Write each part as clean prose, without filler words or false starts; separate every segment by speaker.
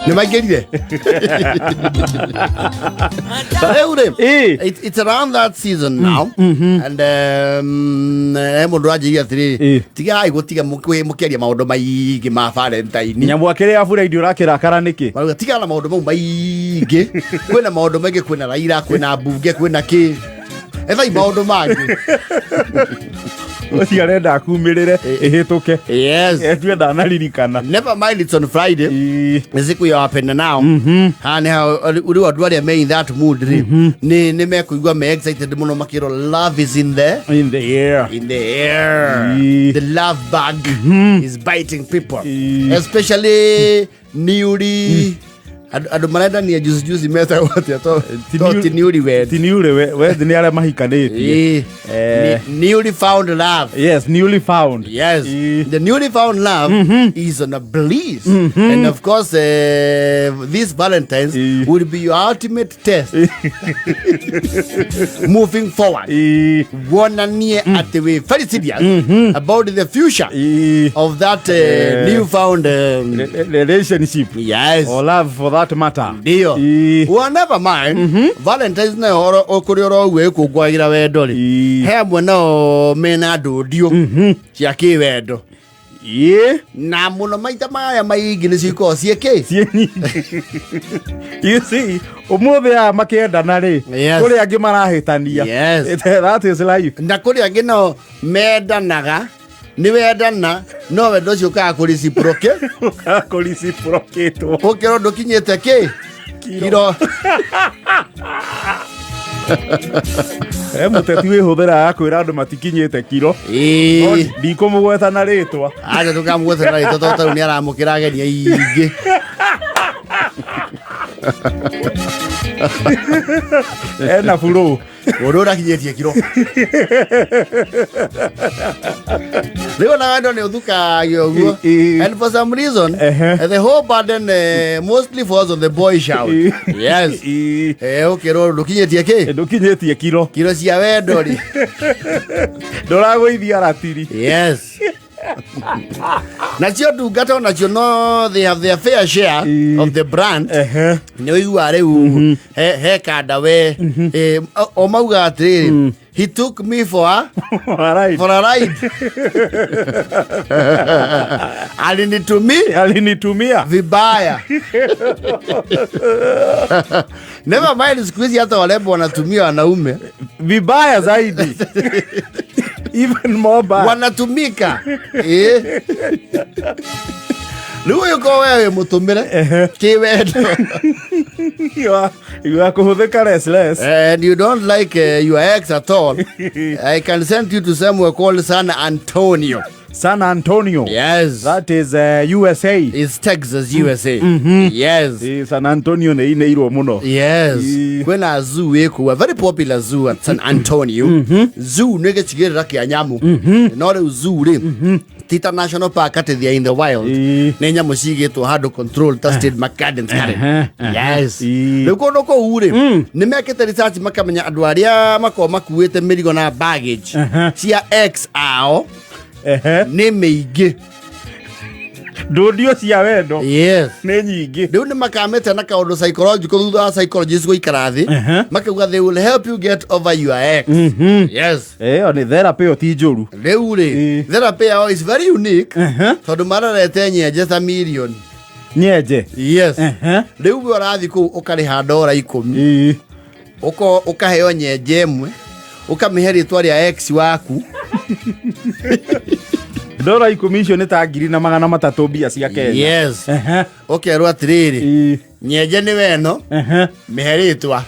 Speaker 1: Nĩ maingĩrire. Rĩu rĩ,
Speaker 2: Ĩ.
Speaker 1: it's around that season now and he mũndũ anjĩire atĩrĩrĩ,
Speaker 2: Ĩ.
Speaker 1: tigai gũtiga mũkĩaria maũndũ maingĩ ma Valentine.
Speaker 2: Nyamũ akĩrĩ ya bura irio ũrakĩrakara nĩkĩ?
Speaker 1: Marauga tigana na maũndũ mau maingĩ, kwĩna maũndũ maingĩ, kwĩna Raila, kwĩna mbunge, kwĩna kĩ, ethai maũndũ mangĩ.
Speaker 2: Ũcio arenda akumĩrĩre ĩhĩtũke.
Speaker 1: Yes.
Speaker 2: Etue ndanaririkana.
Speaker 1: Never mind, it's on Friday.
Speaker 2: Ĩ.
Speaker 1: Nĩ siku ya wapenda nao. Haha nĩ hao rĩu andũ arĩa me in that mood rĩ, nĩ mekũigua me excited mũno makĩrwo love is in the
Speaker 2: In the air.
Speaker 1: In the air.
Speaker 2: Ĩ.
Speaker 1: The love bug is biting people,
Speaker 2: Ĩ.
Speaker 1: especially newly andũ marendania juzi juzi metagwo atĩa
Speaker 2: Ti
Speaker 1: to ti newly wed.
Speaker 2: Ti newly wed nĩ arĩa mahikanĩtie.
Speaker 1: Ĩ.
Speaker 2: Eh.
Speaker 1: Newly found love.
Speaker 2: Yes, newly found.
Speaker 1: Yes,
Speaker 2: Ĩ.
Speaker 1: the newly found love is on a bliss, and of course, this Valentine's will be your ultimate test moving forward.
Speaker 2: Ĩ.
Speaker 1: Wonanie atĩ wĩ very serious about the future
Speaker 2: Ĩ.
Speaker 1: of that
Speaker 2: Eh.
Speaker 1: newfound
Speaker 2: Relationship.
Speaker 1: Yes.
Speaker 2: Or love for that matter.
Speaker 1: Ndio.
Speaker 2: Ĩ.
Speaker 1: Well, never mind. Valentine's nayo kũrĩ oro ũguo ĩkũngũagĩra wendo rĩ,
Speaker 2: Ĩ.
Speaker 1: he amwe nao mena ndũndio cia kĩwendo
Speaker 2: Ĩ.
Speaker 1: na mũno maita maya maingĩ nĩ cikoragwo ciĩ kĩ.
Speaker 2: Ciĩ nyingĩ. You see, ũmũthĩ aya makĩendana rĩ,
Speaker 1: Yes.
Speaker 2: kũrĩ angĩ marahĩtania.
Speaker 1: Yes.
Speaker 2: That is life.
Speaker 1: Na kũrĩ angĩ nao mendanaga, nĩ wendana no wendo ũcio ũkaga kũreciprocate.
Speaker 2: Kũreciprocatwo.
Speaker 1: Ũkerwo ndũkinyĩte kĩ kiro.
Speaker 2: He mũteti wĩhũthĩra ya kwĩra andũ matikinyĩte kiro. No
Speaker 1: Ĩĩ.
Speaker 2: ndikũmũgweta na rĩtwa.
Speaker 1: Acha tũkamũgweta na rĩtwa tondũ tarĩu nĩ aramũkĩra ageni aingĩ.
Speaker 2: Ena burũ.
Speaker 1: Mũndũ ũrakinyĩtie kiro rĩu ona wendo nĩ ũthukagio ũguo. And for some reason, the whole burden mostly falls on the boy child. Yes. Ũkĩrwo ndũkinyĩtie kĩ.
Speaker 2: Ndũkinyĩtie kiro.
Speaker 1: Kiro cia wendo rĩ.
Speaker 2: Ndũragũithia ratiri.
Speaker 1: Yes, nacio ndungata onacio no they have their fair share of the brand. Nĩ ũiguaga rĩu he kanda we o mauga atĩrĩrĩ, "He took me for a
Speaker 2: Alright.
Speaker 1: for a ride, alinitumia."
Speaker 2: Alinitumia.
Speaker 1: Vibaya. Never mind, siku hizi hata warembo wanatumia wanaume.
Speaker 2: Vibaya zaidi, even more bad.
Speaker 1: Wanatumika. Eh. Rĩu ũyũ ko wewe mũtũmĩre kĩwendo.
Speaker 2: You are kũhũthĩka less less.
Speaker 1: And you don't like your ex at all, I can send you to somewhere called San Antonio.
Speaker 2: San Antonio.
Speaker 1: Yes.
Speaker 2: That is USA.
Speaker 1: It's Texas, USA. Yes.
Speaker 2: San Antonio nĩ inĩirwo mũno.
Speaker 1: Yes.
Speaker 2: Ĩ.
Speaker 1: Kwĩna zoo ĩkuo, a very popular zoo at San Antonio. Zoo nĩ gĩcigĩrĩra kĩa nyamũ. No rĩu zoo rĩ, ti ta national park atĩ they are in the wild. Nĩ nyamũ cigĩtwo handũ control ta State Park Gardens Karen. Yes. Rĩu kũndũ kũu rĩ, nĩ mekĩte research makamenya andũ arĩa makoragwo makuĩte mĩrigo na baggage cia ex ao nĩ mĩingĩ.
Speaker 2: Ndũndio cia wendo.
Speaker 1: Yes.
Speaker 2: Nĩ nyingĩ.
Speaker 1: Rĩu nĩ makamĩte na kaũndũ psychological thutha wa psychologist gũikara thĩ makauga they will help you get over your ex. Yes.
Speaker 2: Ĩyo nĩ therapy, ĩyo ti njũru.
Speaker 1: Rĩu rĩ, therapy yao is very unique tondũ mararete nyenje ta mirioni.
Speaker 2: Nyenje.
Speaker 1: Yes. Rĩu we ũrathiĩ kũu ũkarĩha $10, ũkaheo nyenje ĩmwe, ũkamĩhe rĩtwa rĩa ex waku.
Speaker 2: $10 icio nĩ ta 1,300 mbia cia Kenya.
Speaker 1: Yes. Ũkerwo atĩrĩrĩ, nyenje nĩ weno, mĩhe rĩtwa.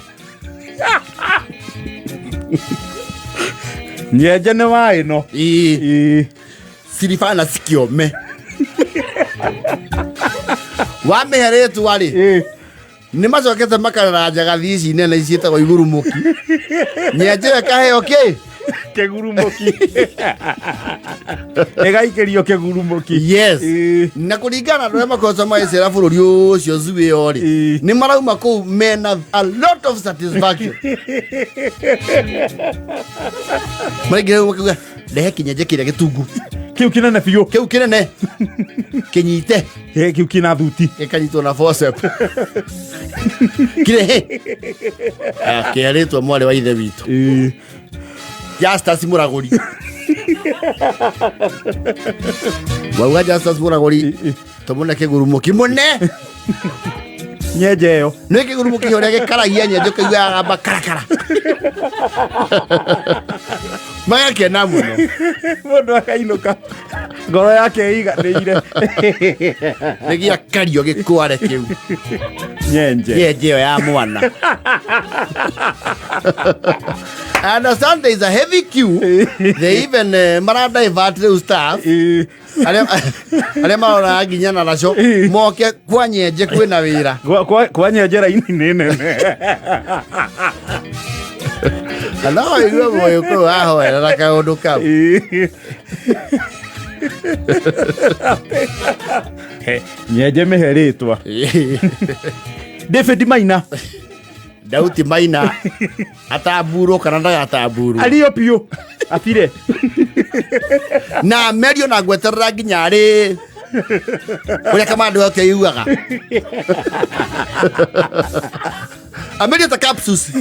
Speaker 2: Nyenje nĩ wa ĩno.
Speaker 1: Ĩĩ. Silivana Sikiome, wamĩhe rĩtwa rĩ, nĩ macokete makarara njagathi ici nene ciĩtagwo igurumũki, nyenje ĩyo ĩkaheo kĩ?
Speaker 2: Kĩgurumũki, ĩgaikĩrio kĩgurumũki.
Speaker 1: Yes. Na kũringana na andũ arĩa makoretwo magĩcera bũrũri ũcio, zoo ĩyo rĩ, nĩ marauma kũu mena a lot of satisfaction. Maraingĩra rĩu makiuga, "Rehe kĩnyenje kĩrĩa gĩtungu."
Speaker 2: Kĩu kĩnene biũ.
Speaker 1: Kĩu kĩnene kĩnyite.
Speaker 2: Kĩu kĩna thuti.
Speaker 1: Gĩkanyitwo na forceps kirehe kĩarĩtwo mwarĩ wa ithe witũ. Justus Mũragũri. Wauga Justus Mũragũri, tũmũne kĩgurumo kimũne.
Speaker 2: Nyenje ĩyo.
Speaker 1: Nĩ kĩgurumo kĩũrĩa gĩkaragia nyenje, ũkaigua yagamba karakara, magakena mũno.
Speaker 2: Mũndũ akainũka ngoro yake ĩiganĩire.
Speaker 1: Nĩ gĩakario gĩkware kĩu.
Speaker 2: Nyenje.
Speaker 1: Nyenje ĩyo ya mwana. I understand there is a heavy queue. They even mara divert rĩu staff arĩa maroraga nginya na nacio moke kwa nyenje kwĩna wĩra.
Speaker 2: Kwa nyenje raini nĩ nene.
Speaker 1: Na no igue mũgĩkũyũ ahoerera kaũndũ kau.
Speaker 2: Nyenje mĩhe rĩtwa David Maina.
Speaker 1: Dauti Maina atamburwo kana ndagatamburwo?
Speaker 2: Ario biũ atire.
Speaker 1: Na merio na ngweterera nginya rĩ ũrĩa kamandũ yake yugaga amerio ta capsules.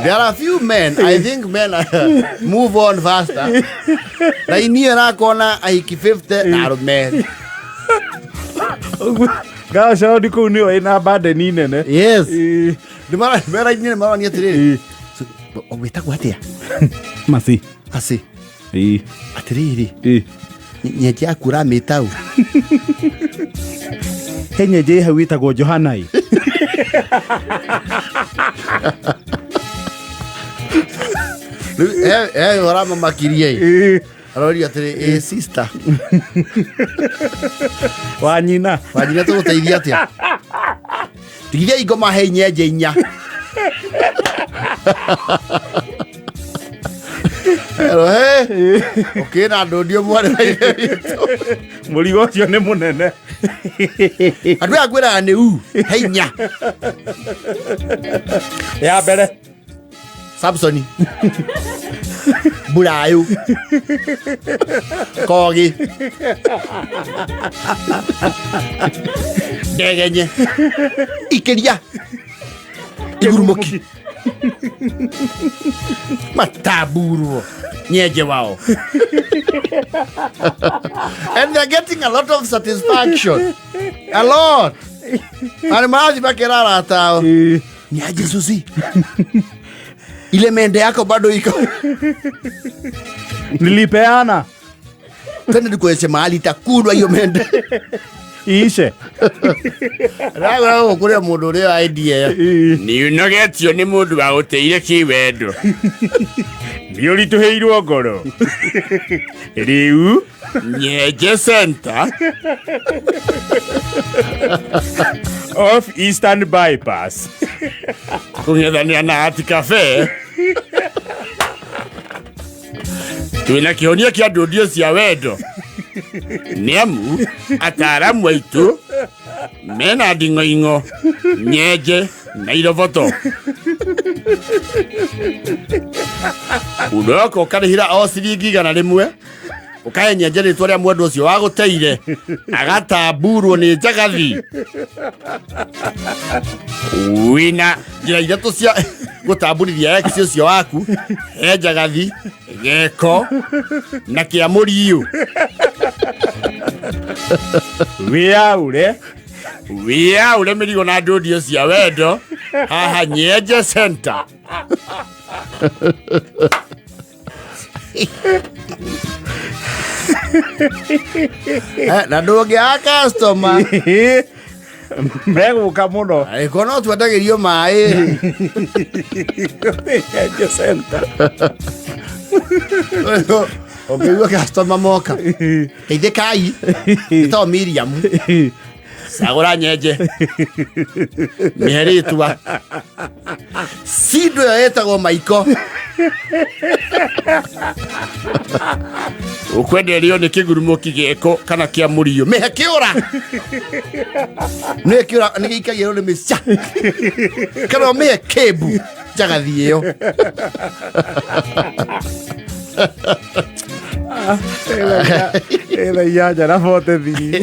Speaker 1: There are few men, I think men move on faster na inie rakona ahiki 50 na arũme.
Speaker 2: Gacaoni kũu nĩyo ĩna bandeni nene.
Speaker 1: Yes. Mera-inĩ marania atĩrĩrĩ, wĩtagwo atĩa?
Speaker 2: Masi.
Speaker 1: Aci. Atĩrĩrĩ, nyenje yaku ũramĩta ũ?
Speaker 2: He nyenje ĩ hau ĩtagwo Johana ĩ.
Speaker 1: Rĩu he ũramamakirie ĩ. Aroria atĩrĩ, ĩ sister.
Speaker 2: Wa nyina.
Speaker 1: Wanyina, tũgũteithia atĩa? Tigithia ngoma he nyenje inya. Ero he ũkĩna ndũndio mwarĩ wa ithe witũ.
Speaker 2: Mũrigo ũcio nĩ mũnene.
Speaker 1: Andũ aya ngwĩraga nĩ u he inya.
Speaker 2: Ya mbere.
Speaker 1: Samsoni Burayũ Kogi Ndegenye Ikĩria Igurumũki matamburwo nyenje wao, and they're getting a lot of satisfaction, a lot, na nĩ marathiĩ makĩra arata ao, "Ni aje Susi, ile mende yako bado iko?"
Speaker 2: Nilipeana.
Speaker 1: "Twende nikuonyeshe mahali itakulwa hiyo mende."
Speaker 2: Iishe.
Speaker 1: Ragũra gũkũ mũndũ ũrĩa idea nĩ ũnogetio nĩ mũndũ wa gũteire kĩwendo.
Speaker 2: Nĩ ũritũhĩirwo ngoro rĩu.
Speaker 1: Nyenje Center.
Speaker 2: Off Eastern Bypass.
Speaker 1: Kũng'ethanĩra na Ati Cafe twĩna kĩhonia kĩa ndũndio cia wendo, nĩ amu ataaramu aitũ mena nding'oing'o, nyenje na iroboto. Ũroka ũkarĩhĩra o ciringi 100, ũkahe nyenje rĩtwa rĩa mwendwa ũcio wagũteire agatamburwo nĩ njagathi. Wĩna njĩra ithatũ cia gũtamburithia ex ũcio waku: he njagathi, geko na kĩa mũriũ.
Speaker 2: Wĩyaũre.
Speaker 1: Wĩyaũre mĩrigo na ndũndio cia wendo haha Nyenje Center. Na ndũngĩaga customer.
Speaker 2: Megũka mũno.
Speaker 1: Angĩkorwo no twendagĩrio maĩ.
Speaker 2: Nyenje Center.
Speaker 1: Ũngĩigua customer moka, "Geithĩkai, ĩtagwo Miriam, cagũra nyenje, mĩhe rĩtwa cindo ĩyo ĩtagwo maiko, ũkwenda ĩrĩo nĩ kĩgurumoki, gĩko kana kĩa mũriũ, mĩhe kĩũra." Nĩ kĩũra nĩ gĩikagia rũrĩmĩ ca, kana ũmĩhe kĩmbu. Njagathi ĩyo.
Speaker 2: Ĩtha 8 na 43.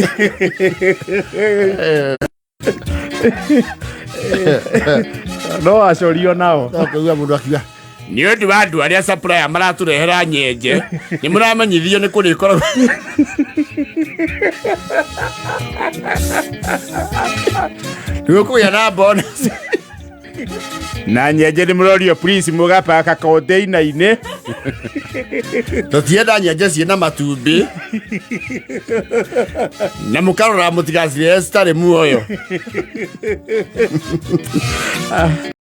Speaker 2: No acorio nao.
Speaker 1: No kũigua mũndũ akiuga nĩ ũndũ wa andũ arĩa supplier maratũrehera nyenje, nĩ mũramenyithio nĩ kũrĩkoragwo nĩ ũkũgĩa na bonus.
Speaker 2: Na nyenje nĩ mũrorio, please, mũgapaka container-inĩ.
Speaker 1: Tũtienda nyenje ciĩna matumbĩ, na mũkarora mũtigacirehe citarĩ muoyo.